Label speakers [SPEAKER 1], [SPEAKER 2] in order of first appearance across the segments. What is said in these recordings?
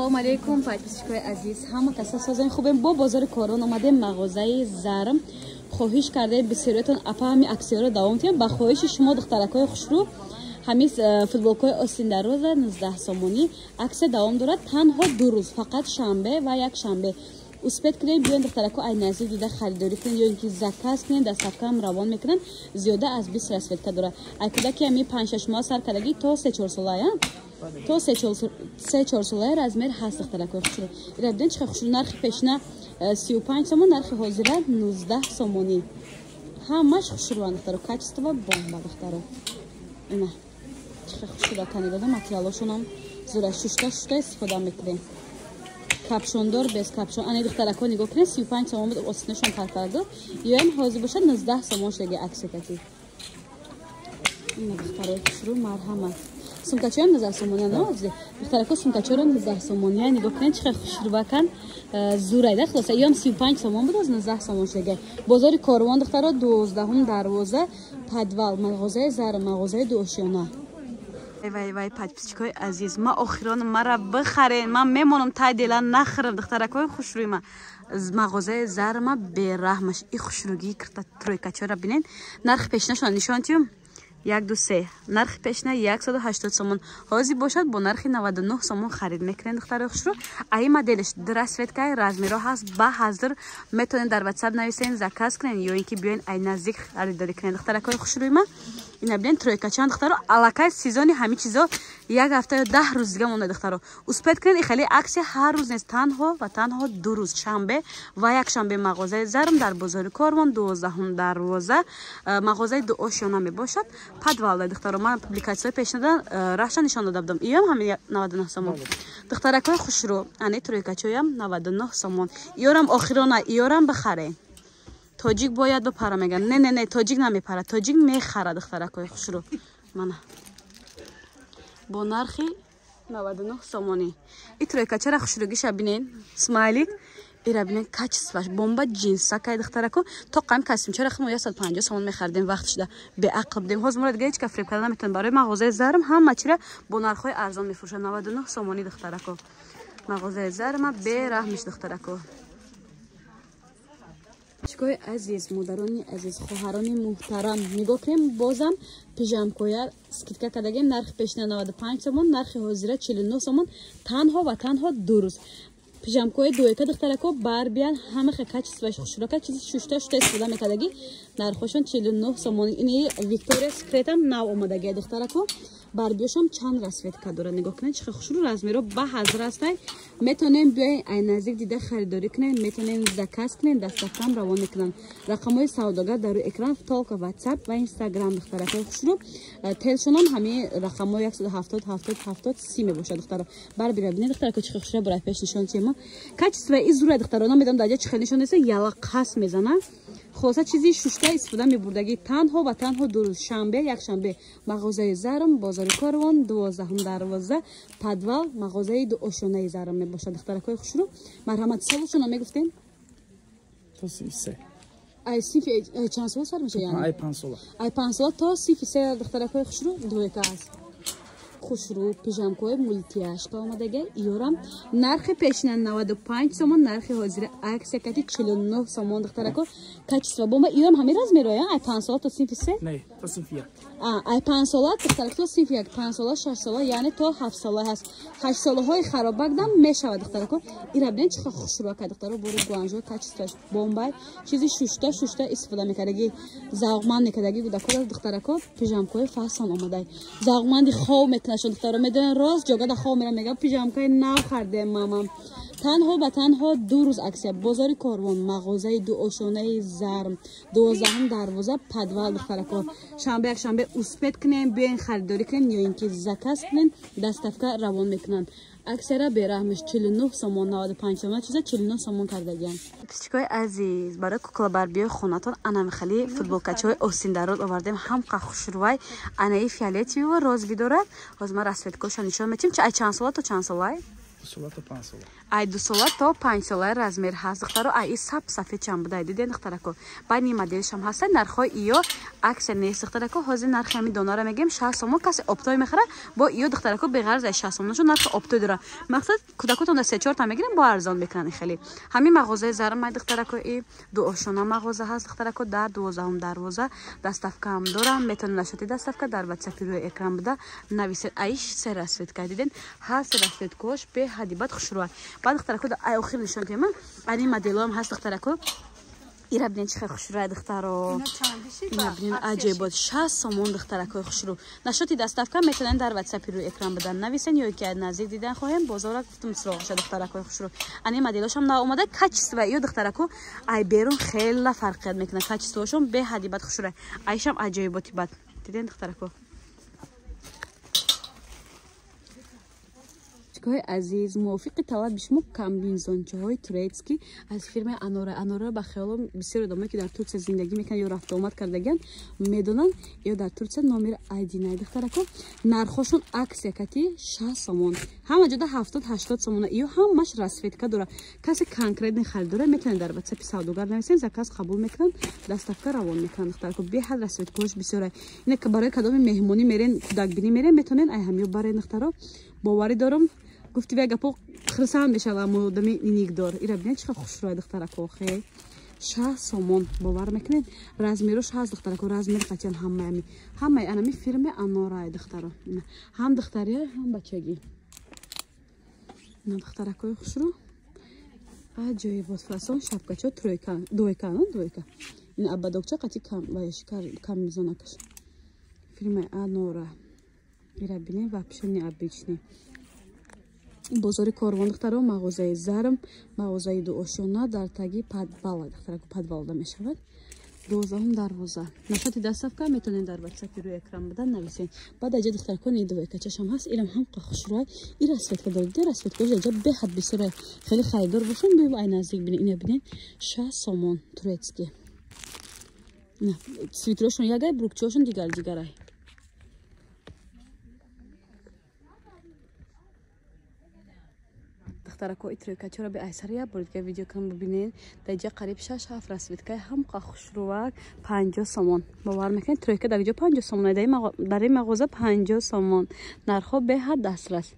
[SPEAKER 1] Ассалому алейкум, подписчикои азиз, ҳама каса созен хубем. Бо бозори Корвон омадем, мағозаи Зарм. Хоҳиш кардаем бисёриятон, апа, ҳами аксияро давом тием. Ба хоҳиши шумо, духтаракҳои хушрӯ, ҳамин футболкаҳои остиндароза 19 сомонӣ аксия давом дорад танҳо 2 рӯз, фақат шанбе ва якшанбе. Успеть кунем, биён, духтарако, ай наздик дида харидорӣ кунед ё ин ки заказ кунед, доставкаам равон мекунанд. Зиёда аз 20 расцветка дорад. Ай кӯдаки ҳами 5-6 моҳа сар кардагӣ то 3-4 солая, то 3-4 солая размер ҳаст. Духтаракои хушрӯ, ира бинед, чӣ хушрӯ. Нархи пешина 35 сомон, нархи ҳозира 19 сомонӣ. Ҳамаш хушрӯанд, духтаро, качество бомба. Духтаро, ина чӣ хушрӯ канидада, материалошонам зура, шушта шушта истифода мекунем. Капшондор, без капшон. Ани, духтарако, нигоҳ кунед, 35 сомон буд, остинашон парпардо, ёям ҳозир бошад 19 сомон шудаги аксия кати. Ина, духтарои хушрӯ, марҳамат. Сумкачоям 19 сомония, но духтарако, сумкачоро 19 сомония. Нигоҳ кунед, чӣ хушрӯбакан, зурайда. Хулоса, ём 35 сомон буд, аз 19 сомон шудаги. Бозори Корвон, духтаро, 12-ум дарвоза, подвал, мағозаи Зар, мағозаи дуошёна. Вай, вай, подписчикои азиз, ма охирон мара бихарен, ман мемонам тай дела нахӯрам. Духтаракои хушрӯи ма, мағозаи Зарма бераҳмаш. И хушрӯгии кирта тройкачора бинен. Нархи пешинашона нишон тиюм: як, ду, се. Нархи пешина 180 сомон, ҳозир бошад бо нархи 99 сомон харид мекунед, духтарои хушрӯ. Аи моделш ду расцветкаи, размерҳо ҳаст ба ҳазр. Метавонед дар Ватсап нависен, заказ кунед ё ин ки биёен, ай наздик харидорӣ кунед. Духтаракои хушрӯи ма, ина бинед, тройкачан. Духтаро, аллакай сезони ҳамин чизо як ҳафта ё 10 рӯз дига монда. Духтаро, успеть кунед, хеле аксия ҳар рӯз нест, танҳо ва танҳо 2 рӯз, шанбе ва якшанбе. Мағозаи Зарм дар бозори Корвон, 12-ум дарвоза, мағозаи дуошёна мебошад, подвалда. Духтаро, ман публикатсияи пешнада раҳша нишон дода будам. Иём ҳами 99 сомон. Духтаракҳои хушрӯ, ани тройкачоям 99 сомон. Иёрам охирона, иёрам бихарен. Тоҷик бояд бипара, меган. Не, не, не, тоҷик намепара, тоҷик мехара. Духтаракҳои хушрӯ, мана бо нархи 99 сомонӣ и тройкачара хушрӯгиша бинен, смайлик ира бинен, качестваш бомба, ҷинсакай. Духтарако, то қам костюмчара химо 150 сомон мехаридем, вақт шуда беақл будем. Ҳозир моро дига ҳеҷ ка фиреб карда наметавонем. Барои мағозаи Зарм ҳама чира бо нархҳои арзон мефурӯшад, 99 сомонӣ. Духтарако, мағозаи Зарма бераҳмиш. Духтарако, чикои азиз, модарони азиз, хоҳарони муҳтарам, нигоҳ кунем, бозам пижамкоя скидка кардагем. Нархи пешина 95 сомон, нархи ҳозира 49 сомон, танҳо ва танҳо 2 рӯз. Пижамкои дуэка, духтарако, барбиян, ҳамаха качествоаш хушрока, чизи шушта шушта истифода мекардагӣ. Нархошон 49 сомон. Ини Виктория Секретам нав омадагия, духтарако. Барбиёшам чанд расцветка дорад, нигоҳ кунед, чӣ хушрӯ, размеро ба ҳазр ҳастай. Метавонем биёен, ай наздик дида харидорӣ кунем, метавонем заказ кунем, доставкам равон мекунанд. Рақамҳои савдогар дар рӯи экран, только Ватсап ва Инстаграм. Духтаракои хушрӯ, телшонам ҳамин рақамҳои 170 70 70 30 мебошад. Духтаро, барбира бинед, духтарако, чӣ хушрӯ. Барай пеш нишон тиема, качество и зура. Духтаро, намедонам дар ҷа чӣ хел нишон неста, ялақас мезана. Хулоса, чизи шушта истифода мебурдагӣ. Танҳо ва танҳо 2 рӯз, шанбе, якшанбе. Мағозаи Зарм, бозори Корвон, 12-ум дарвоза, подвал, мағозаи дуошонаи Зарм мебошад. Духтаракҳои хушрӯ, марҳамат. Солошона мегуфтем?
[SPEAKER 2] То синфи се.
[SPEAKER 1] Ай синфи чанд сола сар меша?
[SPEAKER 2] Ай 5 сола.
[SPEAKER 1] Ай 5 сола то синфи се. Духтаракҳои хушрӯ, двойка аст, хушрӯ. Пижамкои мультяшка омадага. Иёрам нархи пешина 95 сомон, нархи ҳозира аксия кати 49 сомон. Духтарако, качество бомба. Иёрам ҳамин размероя, ай 5 сола то синфи се?
[SPEAKER 2] Не, то синфи як.
[SPEAKER 1] Ай 5 сола, духтарак, то синфи як, 5 сола, 6 сола, яъне то 7 сола ҳаст. 8 солаҳои харобак дам мешавад. Духтарако, ира бинед, чӣ хушрӯ ака. Духтаро, бори Гуанжо, качествоаш бомбай, чизи шушта шушта истифода мекардаги, завқманд мекардаги кӯдакҳо. Духтарако, пижамкои фасон омадай, завқманди хов мекунашон. Духтаро, медонен, рост ҷогада хов мерам, мегам: «Пижамкаи нав хардем, мамам». Танҳо ба танҳо 2 рӯз аксия. Бозори Корвон, мағозаи дуошонаи Зарм, 12-ум дарвоза, подвал. Духтарако, шанбе, якшанбе успеть кунем, биёен, харидорӣ кунем ё ин ки заказ кунем, доставка равон мекунанд. Аксияра бераҳмиш, 49 сомон, 95 сомон чиза 49 сомон кардагиям. Писчикои азиз, барои куклабарбиёи хонатон анамихали футболкачаҳои остиндароз овардем, ҳамқа хушрӯвай. Анаи фиолетовый ва розовый дорад. Ҳозир ман расцветкоша нишон метиҳем. Ай чанд сола то чанд солай?
[SPEAKER 2] 2 сола то 5 сола.
[SPEAKER 1] Ай 2 сола то 5 сола размер ҳаст, духтаро. Ай и сап сафед чам буда, диден, духтарако. Баъд ин моделшам ҳаста. Нархҳои иё акция нест, духтарако. Ҳозир нархи ҳами донара мегем, 60 сомон. Касе оптой мехара бо иё, духтарако, беғарз ай 60 сомон, чун нархи оптой дора. Мақсад, кӯдакотон се чорта мегирем, бо арзон мекунанд. Хеле ҳамин мағозаи Зармай, духтарако, и дуошона мағоза ҳаст, духтарако, дар 12-ум дарвоза. Доставкаам дорам, метавонед нашоти доставка дар ватсапи рӯи экран буда нависед. Аиш се расцветка, диден, ҳар се расцветкаош беҳади бад хушрӯа. Баъд, духтарако, ай охир нишон кунем, ани моделоам ҳаст, духтарако. Ира бинен, чӣ хел хушрӯа, духтаро. Ина бинен, аҷоибот, 60 сомон, духтаракои хушрӯ. Нашоти доставка метавонед дар ватсапи рӯи экран буда нависен ё ки наздик дидан хоҳем, бозора гуфтум суроғша, духтаракои хушрӯ. Ани моделошам наомада, качество ё, духтарако, ай берун хела фарқият мекунад. Качествоашон беҳади бад хушрӯа. Айшам аҷоиботи бад, диден, духтарако. Ҳои азиз, мувофиқи талаби шумо комбинзончаҳои турецкий аз фирмаи Анора. Анора, ба хаёлом, бисёр одамое, ки дар Турсия зиндагӣ мекунанд ё рафтуомад кардагианд, медонанд, ё дар Турсия номер один ай, духтарако. Нархошон акция кати 60 сомон, ҳама ҷода 70-80 сомона. Ё ҳамаш расцветка дора. Касе конкретный харидора метавонед дар ватсапи савдогар нависен, заказ қабул мекунанд, доставка равон мекунанд. Духтарако, беҳад расцветкаҳош бисёра. Ина барои кадоми меҳмонӣ мерен, кӯдакбинӣ мерен, метавонед ай ҳамё барен, духтаро. Боварӣ дорам, гуфти вай гапо хирсанд мешавам одами ниникдор. Ира бинед, чӣ хел хушрӯя, духтарако. Хе, 60 сомон, бовар мекунед? Размерош ҳаст, духтарако, размер қатиан ҳамаами, ҳамаи анами фирми Анорай, духтаро, ҳам духтария, ҳам бачагӣ. На, духтаракои хушрӯ, аҷоибот, фасон шапкачо, тройка, двойка, двойка. Ин ободокча қати камизонакаш фирмаи Анора. Ира бинед, вообще необычный. Бозори Корвон, духтаро, мағозаи Зарм, мағозаи дуошона, дар таги подвала, духтарако, подвалда мешавад, 12-ум дарвоза. Нашоти доставка метавонед дар ватсапи рӯи экран буда нависед. Баъд аҷа, духтаракон, и двойкачашам ҳаст, ирам ҳам хушрӯай. И расцветка дорад, ди расцветкаош аҷа беҳад бисёрай. Хеле харидор бошам, биб ай наздик бинед. Ина бинед, 60 сомон, турецкий. Свитерошон ягай, брюкчиошон дигар дигарай. Духтарако, и тройкачаро бе айсар як бор дига видео кам бибинед. Дар ҷа қариб шаш ҳафт расцветкаи ҳамқа хушрӯвак, 50 сомон. Бовар мекунед, тройка дар ҷо 50 сомон, дар ин мағоза 50 сомон. Нархҳо беҳад дастрас.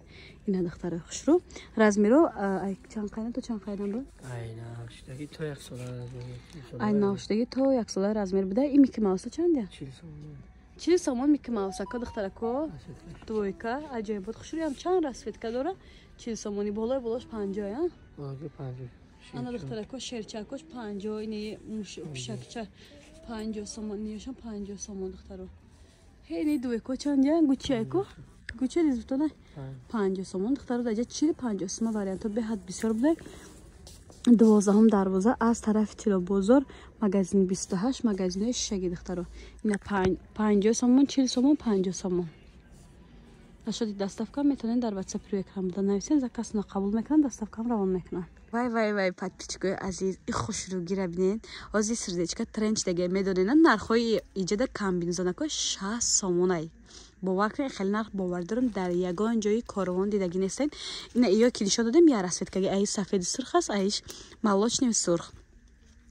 [SPEAKER 1] Ина, духтарои хушрӯ, размеро чанд қайна то чанд қайна буд? Ай навшудагӣ то 1 сола размер буда. И Микки Мауса чандя? 40 сомон Микки Маусако, духтарако, двойка, аҷоибот, хушрӯям, чанд расцветка дора, 40 сомонӣ. Болои болош 50, ана, духтарако, шерчакош 50, ини пишакча 50 сомон, ниёшам 50 сомон, духтаро. Ҳени двойко чандя? Гуччиайко, гуччи дизбутона 50 сомон, духтаро. Даҷа 40-50 сома вариантҳо беҳад бисёр буда. 12-ум дарвоза, аз тарафи Тилобозор, магазини 28, магазинои шишаги, духтаро. Ина 50 сомон, 40 сомон, 50 сомон. Ашоди доставка метавонед дар ватсап рӯи экран буда нависен, заказна қабул мекунанд, доставкам равон мекунанд. Вай, вай, вай, подписчикои азиз, и хушрӯгира бинед. Ҳозир сердечка тренд шидаге, медонед. Нархҳои иҷода комбинезонако 60 сомонай. Бовар кунед, хеле нарх, бовар дорам, дар ягон ҷои Корвон дидагӣ нестед. Ина иё ки нишон додем, я расцветкаги, аи сафеди сурх аст, аиш молочный сурх.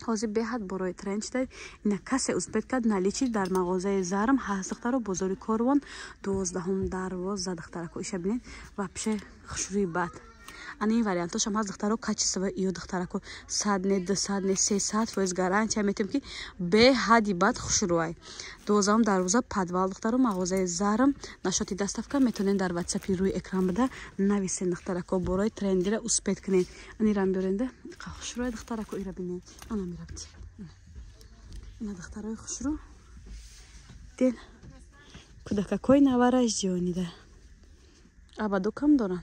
[SPEAKER 1] Ҳозир беҳад борои тренд шуда. Ина касе успеть кард, наличии дар мағозаи Зарм ҳаст, духтаро, бозори Корвон, 12-ум дарвоза, духтарако. Иша бинед, вообще хушрӯи бад. Ана ин вариантошам ҳаст, духтаро, качество ё, духтарако, 100 не, 200 не, 300% гарантия метем, ки беҳади бад хушрӯай. 12-ум дарвоза, подвал, духтаро, мағозаи Зарм. Нашоти доставка метавонед дар ватсапи рӯи экран буда нависен, духтарако. Борои трендира успеть кунед. Анирам биёренда, хушрӯай, духтарако, ира бинед, ана мирабти. Ина, духтарои хушрӯ, ден кӯдакакои навараш ҷонида абаду кам доранд.